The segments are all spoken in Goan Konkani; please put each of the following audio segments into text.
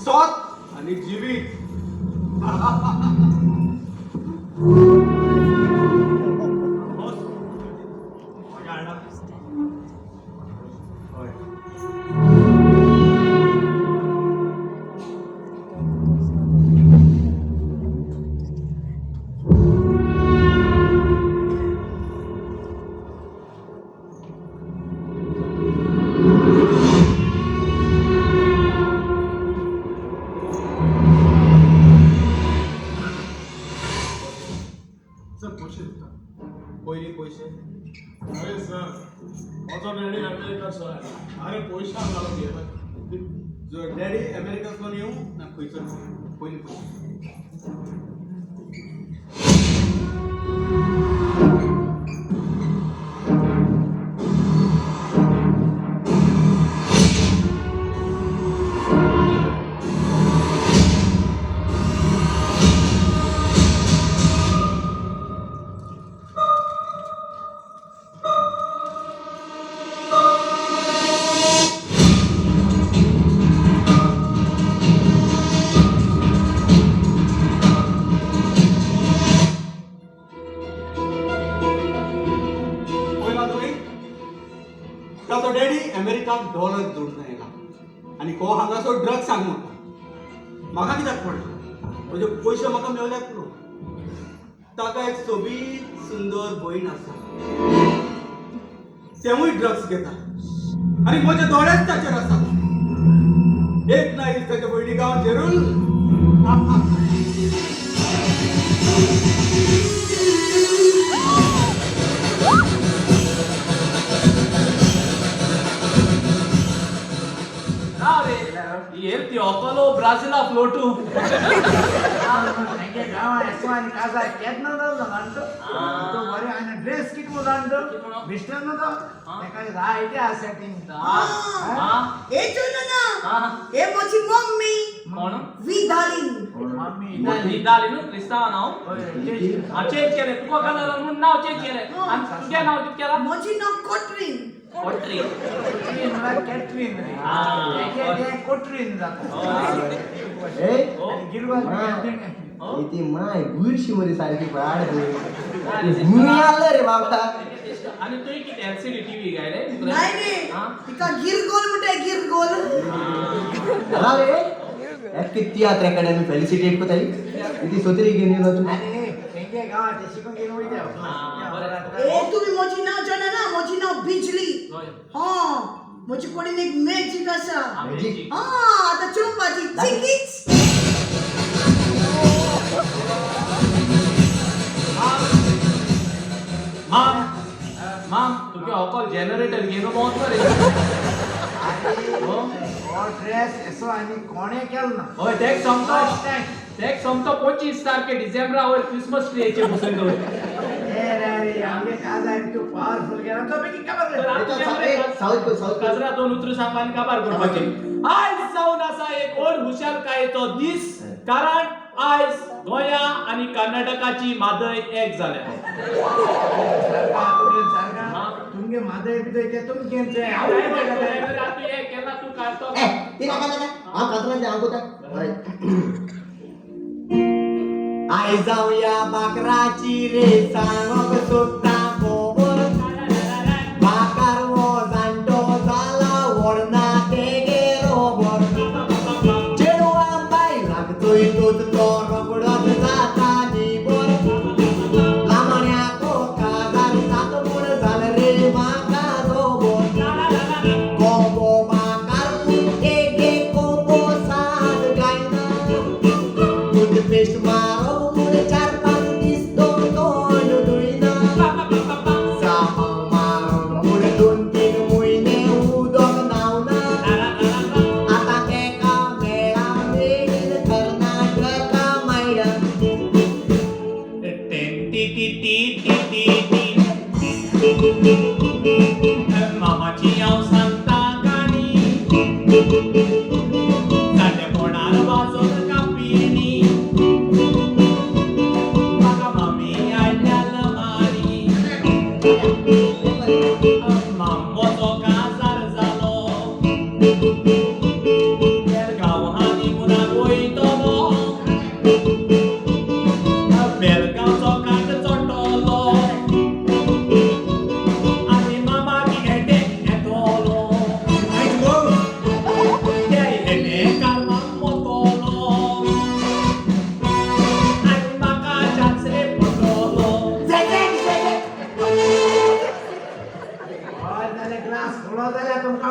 सोत आनी जिवीत. बॉस, मजा हाडला. हय. सर, पयशे दिता. पयलीं पयशे. अरे सर, म्हजो डॅडी अमेरिका. अरे पयशांक घालून घेता. जो डॅडी अमेरिकांतल्यान येवं ना खंयचो, पयलीं पयशे. पयला तुमी, ताचो डॅडी अमेरिकाक डॉलर जोडून येयला आनी हो हांगासर ड्रग्स सांग म्हणटा. म्हाका कित्याक पडला? म्हजे पयशे म्हाका मेवल्यात पुरो. ताका एक सोबीत सुंदर भयण आसा, तेवूय ड्रग्स घेता आनी म्हजे दोळेच ताचेर आसा. एक ना एक ताच्या भयणीक हांव जेरूल. ना रे, ही ती ओकोलो ब्राझिला फ्लोटू. तांगे गांवां येसो आनी काजार केन्ना जालो जाणटो तो बरें आनी ड्रेस कितें म्हणून जाणटो मिस्टर न्हू तो ताका जायते आसा सेटींग. ए चलो ना, ए म्हजी मम्मी. कोण? विदालीन. मम्मी. निदाली न्हू, क्रिस्तांव नांव. हय, चेंज. हा, चेंज केलें तुका कलर म्हणून नांव चेंज केलें. आनी तुगें नांव कितें केलां? म्हजी नांव कोटरीन. कोटरी. कोटरीन म्हळ्यार कॅटरीन रे. तेगे तें कोटरीन जाता. ए. आनी गिरवाल. हो. ती माय बुरशी मरे, सारकी पाड. आलं रे बाबा. आनी तुवें कितें एलसीडी टीव्ही काय रे? नाही रे. हा? तिका गिरगोल म्हणटा, गिरगोल. रे एक तियात्र अकॅडमी फेलिसिटेट कोताई ती सोतरी घेऊन येलो तू. आनी तेंगे गांवां ते शिकून घेवन वयता. बरें. ए, तुम्ही म्हजी नांव जाणा ना? म्हजी नांव बिजली. हय. हा, म्हजे कडेन एक मॅजीक आसा. मॅजीक. हा, आतां चोवपाची चिकीच. माम, माम, तुगे होकल जनरेटर घेवन भोंवत मरे. आनी हो ड्रेस येसो आनी कोणें केलो ना. हय, तेक सोमतो. First time. तेक सोमतो 25 तारखे डिसेंबरा वयर क्रिसमस ट्रीचे बसून दवर. ए रे रे, आमगे काजार तूं पावरफुल गेला तो बेगीन काबार कर. South south. गजरा दोन उतरां सांगपा आनी काबार करपाची. आयज जावन आसा एक व्हड हुशारकायेचो दीस, कारण आयज गोंया आनी कर्नाटकाची म्हादय एक जाल्या. सारका तुगे सारका तुमगे म्हादय बिदय ते तुमगेंचे. हांव तूं हे केन्ना तूं काडतो. ए, ती नाका नाका, हांव कातरान हांव कोता. I जावया बाकराची रे सांगोक सोदता खबर. बाकार हो जाणटो जाला, व्हडना तेगे रोबर. चेडवां बायलांक चोयतूच तो रोकडोच जाता निबर. लामण्याको काजार जात म्हूण जालें रे म्हाका जोबर. कोंबो बाकार पूण तेगे कोंबो साद गायना. टूथपेस्ट मारो म्हूण 4-5 दीस तो तोंड धुयना. साबण मारून म्हूण 2-3 म्हयने उदक न्हावना. आतां तेका मेळ्ळा मेड इन कर्नाटका मायडा. Ten T T T T T T. मामाची हांव सांगता काणी, जाणटेपणार वाजोवन कापिणी. म्हाका मामी आयल्या मारी. मामोचो काजार जालो बेळगांव हानी.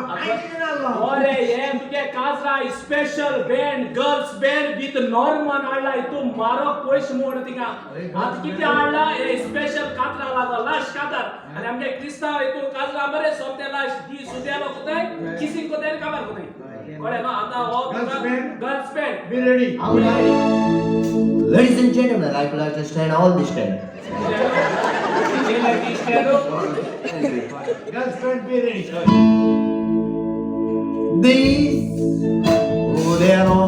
काय कितें जालो? अरे हे तुगे काजरा special band girls band with Norman हाडला. तूं मारो पयशे म्हूण थिंगा आतां कितें हाडला हे स्पेशल कातरा लागो लास्ट कातार आनी आमगे क्रिस्तांव हितून काजरा बरें सोंपते लास्ट दीस उदेलो कोताय किसींग कोताय आनी काबार कोताय कळ्ळें न्हू. आतां हो Girls band. Girls band Be ready. Ladies and gentlemen, I would like to stand all this time. Girls band be ready. This उदेलो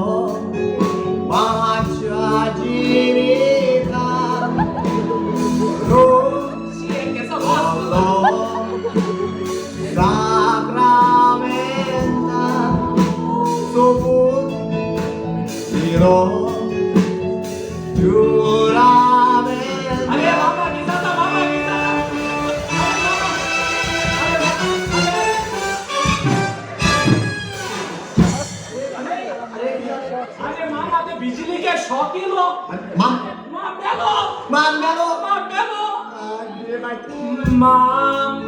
माझ्या जीविता रोज Sacramenta सोबूत दिलो अरे जुरामेंता. मामा गिजाता मामा गिजाता. अरे मामा ते बिजली के शौकीन लो. मा मा मेलो. मा मेलो. मा मेलो. माम